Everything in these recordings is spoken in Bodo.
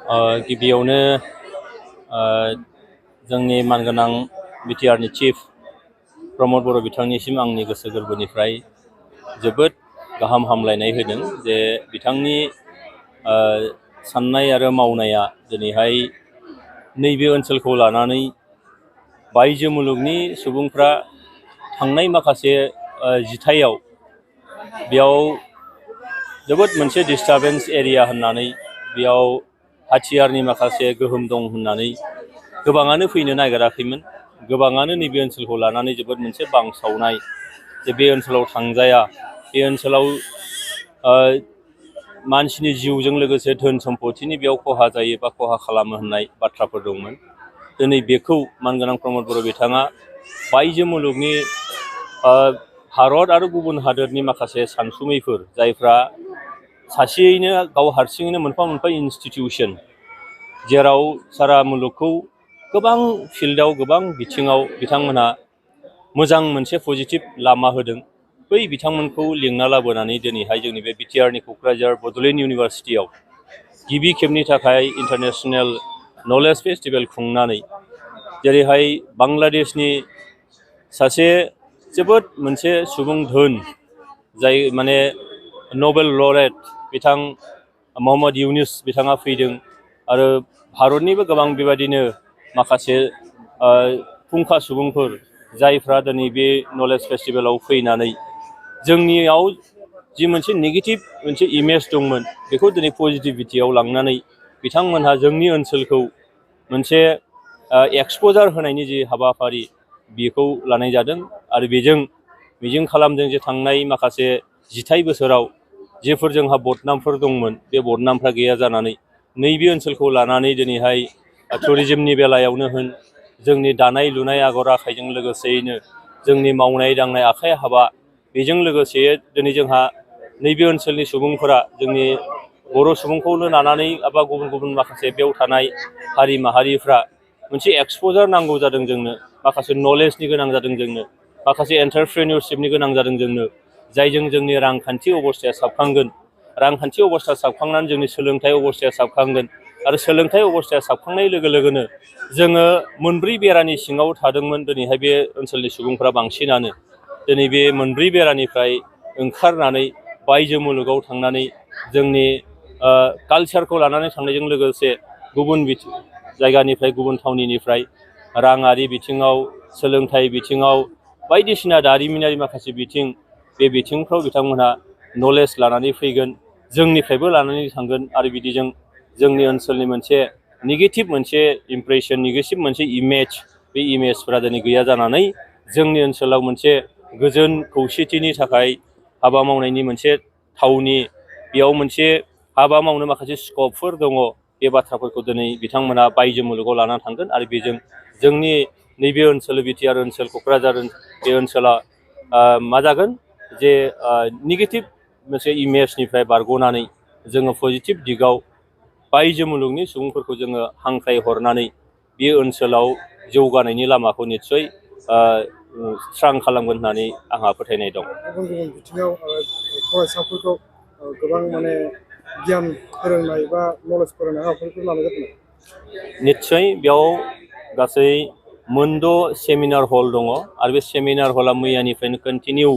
गिबियावनो जोंनि मानगोनां बिटिआरनि चिफ प्रमद बर' बिथांनिसिम आंनि गोसो गोरबोनिफ्राय जोबोद गाहाम हामलायनाय होदों जे बिथांनि साननाय आरो मावनाया दिनैहाय नैबे ओनसोलखौ लानानै बायजो मुलुगनि सुबुंफ्रा थांनाय माखासे जिथायाव बेयाव जोबोद मोनसे डिस्टार्बेन्स एरिया होननानै बेयाव हाथियारनि माखासे गोहोम दं होननानै गोबाङानो फैनो नागिराखैमोन। गोबाङानो नैबे ओनसोलखौ लानानै जोबोद मोनसे बांसावनाय जे बे ओनसोलाव थांजाया, बे ओनसोलाव मानसिनि जिउजों लोगोसे धोन सम्पतिनि बेयाव खहा जायो बा खहा खालामो होननाय बाथ्राफोर दंमोन। दिनै बेखौ मानगोनां प्रमद बर' बिथाङा बायजो मुलुगनि भारत आरो गुबुन हादोरनि माखासे सानसुमैफोर जायफ्रा सासेयैनो गाव हारसिङैनो मोनफा मोनफा इन्सटिटिउसन, जेराव सारा मुलुगखौ गोबां फिल्डआव गोबां बिथिङाव बिथांमोनहा मोजां मोनसे पजिटिभ लामा होदों। बै बिथांमोनखौ लिंना लाबोनानै दिनैहाय जोंनि बे बिटिआरनि क'क्राझार बड'लेण्ड इउनिभारसिटियाव गिबि खेबनि थाखाय इन्टारनेशनेल नलेज फेस्टिभेल खुंनानै जेरैहाय बांलादेशनि सासे जोबोद मोनसे सुबुं धोन जाय माने नबेल लरेट बिथां मोहम्मद इउनुस बिथाङा फैदों आरो भारतनिबो गोबां बेबायदिनो माखासे फुंखा सुबुंफोर जायफ्रा दिनै बे नलेज फेस्टिभेलाव फैनानै जोंनियाव जि मोनसे नेगेटिभ मोनसे इमेज दंमोन बेखौ दिनै पजिटिभिटियाव लांनानै बिथांमोनहा जोंनि ओनसोलखौ मोनसे एक्सप'जार होनायनि जि हाबाफारि बेखौ लानाय जादों आरो बेजों मिजिं खालामदों जे थांनाय माखासे जिथाइ बोसोराव जेफोर जोंहा बदनामफोर दंमोन बे बदनामफ्रा गैया जानानै नैबे ओनसोलखौ लानानै दिनैहाय टुरिजिमनि बेलायावनो होन, जोंनि दानाय लुनाय आगर आखाइजों लोगोसेयैनो जोंनि मावनाय दांनाय आखाइ हाबा, बेजों लोगोसे दिनै जोंहा नैबे ओनसोलनि सुबुंफोरा जोंनि बर' सुबुंखौनो लानानै एबा गुबुन गुबुन माखासे बेयाव थानाय हारि माहारिफ्रा मोनसे एक्सप'जार नांगौ जादों जोंनो, माखासे नलेजनि गोनां जादों जोंनो, माखासे एन्टारप्रेनियरशिपनि गोनां जादों जोंनो, जायजों जोंनि रांखान्थि अबस्थाया साबखांगोन। रांखान्थि अबस्था साबखांनानै जोंनि सोलोंथाइ अबस्थाया साबखांगोन आरो सोलोंथाइ अबस्थाया साबखांनाय लोगो लोगोनो जोङो मोनब्रै बेरानि सिङाव थादोंमोन दिनैहाय बे ओनसोलनि सुबुंफ्रा बांसिनानो दिनै बे मोनब्रै बेरानिफ्राय ओंखारनानै बायजो मुलुगाव थांनानै जोंनि कालचारखौ लानानै थांनायजों लोगोसे गुबुन जायगानिफ्राय गुबुन थावनिनिफ्राय राङारि बिथिङाव, सोलोंथाइ बिथिङाव, बायदिसिना दारिमिनारि माखासे बिथिं, बे बिथिंफ्राव बिथांमोनहा नलेज लानानै फैगोन, जोंनिफ्रायबो लानानै थांगोन आरो बिदिजों जोंनि ओनसोलनि मोनसे नेगेटिभ मोनसे इमप्रेसन, नेगेटिभ मोनसे इमेज, बे इमेजफ्रा दिनै गैया जानानै जोंनि ओनसोलाव मोनसे गोजोन खौसेथिनि थाखाय हाबा मावनायनि मोनसे थावनि, बेयाव मोनसे हाबा मावनो माखासे स्कपफोर दङ, बे बाथ्राफोरखौ दिनै बिथांमोना बायजो मुलुगाव लानानै थांगोन आरो बेजों जोंनि नैबे ओनसोल बिटिआर ओनसोल क'क्राझार बे ओनसोला मा जागोन जे नेगेटिभ मोनसे इमेजनिफ्राय बारग'नानै जोङो पजिटिभ दिगाव बायजो मुलुगनि सुबुंफोरखौ जोङो हांख्राय हरनानै बे ओनसोलाव जौगानायनि लामाखौ निस्सय स्रां खालामगोन होननानै आंहा फोथायनाय दं। गुबुन गुबुन बिथिङाव फरायसाफोरखौ गोबां माने गियान फोरोंनाय बा नलेज फोरोंनाय हाबाफारिफोर लानाय जादों। निस्सय बेयाव गासै मोनद' सेमिनार हल दङ आरो बे सेमिनार हला मैयानिफ्रायनो कन्टिनिउ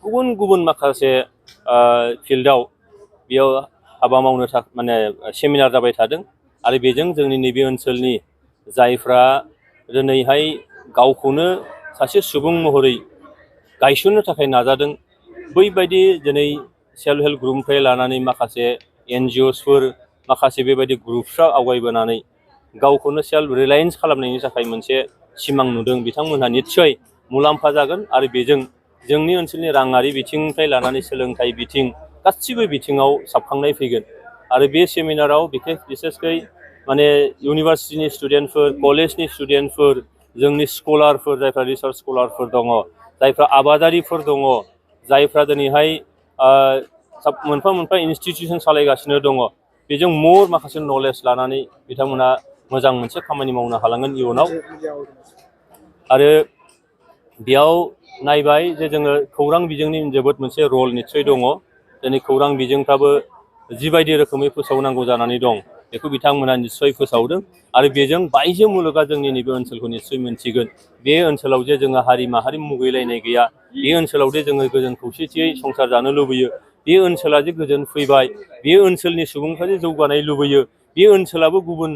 गुबुन गुबुन माखासे फिल्डआव बेयाव हाबा मावनो थाखाय माने सेमिनार जाबाय थादों आरो बेजों जोंनि नैबे ओनसोलनि जायफ्रा दिनैहाय गावखौनो सासे सुबुं महरै गायसननो थाखाय नाजादों, बैबायदि दिनै सेल्फ हेल्प ग्रुपनिफ्राय लानानै माखासे एनजिअसफोर, माखासे बेबायदि ग्रुपफ्रा आवगायबोनानै गावखौनो सेल्फ रिलायेन्स खालामनायनि थाखाय मोनसे सिमां नुदों। बिथांमोनहा निस्सय मुलाम्फा जागोन आरो बेजों जोंनि ओनसोलनि राङारि बिथिंनिफ्राय लानानै सोलोंथाइ बिथिं गासिबो बिथिङाव साबखांनाय फैगोन आरो बे सेमिनाराव बिसेसकै माने इउनिभार्सिटिनि स्टुडेन्टफोर, कलेजनि स्टुडेन्टफोर, जोंनि स्कलारफोर, जायफ्रा रिसार्च स्कलारफोर दङ, जायफ्रा आबादारिफोर दङ, जायफ्रा दिनैहाय मोनफा मोनफा इन्सटिटिउसन सालायगासिनो दङ, बेजों मर माखासे नलेज लानानै बिथांमोना मोजां मोनसे खामानि मावनो हालांगोन इयुनाव। आरो बेयाव नायबाय जे जोङो खौरां बिजोंनि जोबोद मोनसे रल निस्सय दङ। दिनै खौरां बिजोंफ्राबो जिबायदि रोखोमै फोसावनांगौ जानानै दं, बेखौ बिथांमोना निस्सय फोसावदों आरो बेजों बायजो मुलुगा जोंनि नैबे ओनसोलखौ निस्सय मोनथिगोन बे ओनसोलाव जे जोङो हारि माहारि मुगैलायनाय गैया बे ओनसोलाव जे जोङो गोजोन खौसेथियै संसार जानो लुबैयो बे ओनसोला जे गोजोन फैबाय बे ओनसोलनि सुबुंफ्रा जे जौगानाय लुबैयो बे ओनसोलाबो गुबुन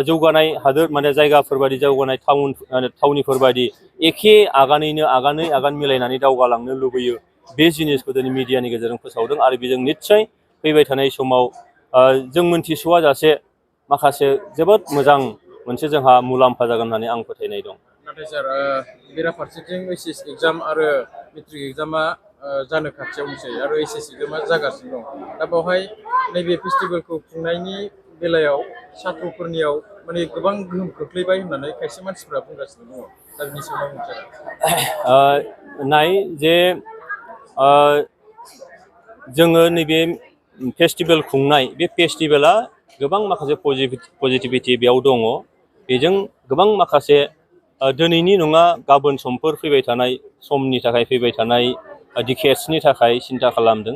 जौगानाय हादोर माने जायगाफोर बायदि जौगानाय थावनिफोर बायदि एखे आगानैनो आगान मिलायनानै दावगालांनो लुबैयो बे जिनिसखौ दिनै मिडियानि गेजेरजों फोसावदों आरो बेजों निस्सय फैबाय थानाय समाव जों मोनथिस'वा जासे माखासे जोबोद मोजां मोनसे जोंहा मुलाम्फा जागोन होननानै आं फोथायनाय दं। नाथाय सार बेराफारसेथिं एचएस एग्जाम आरो मेट्रिक एग्जामा जानो खाथियावनोसै आरो एचएस एग्जामा जागासिनो दं दा बेवहाय नैबे फेस्टिभेलखौ खुंनायनि बेलायाव साथ्र'फोरनियाव माने गोबां गोहोम खोख्लैबाय होननानै खायसे मानसिफ्रा बुंगासिनो दङ दा बिनि सायाव नाय जे जोङो नैबे फेस्टिभेल खुंनाय बे फेस्टिभेला गोबां माखासे पजिटिभिटि बेयाव दङ बेजों गोबां माखासे दिनैनि नङा गाबोन समफोर फैबाय थानाय समनि थाखाय फैबाय थानाय डिकेड्सनि थाखाय सिन्था खालामदों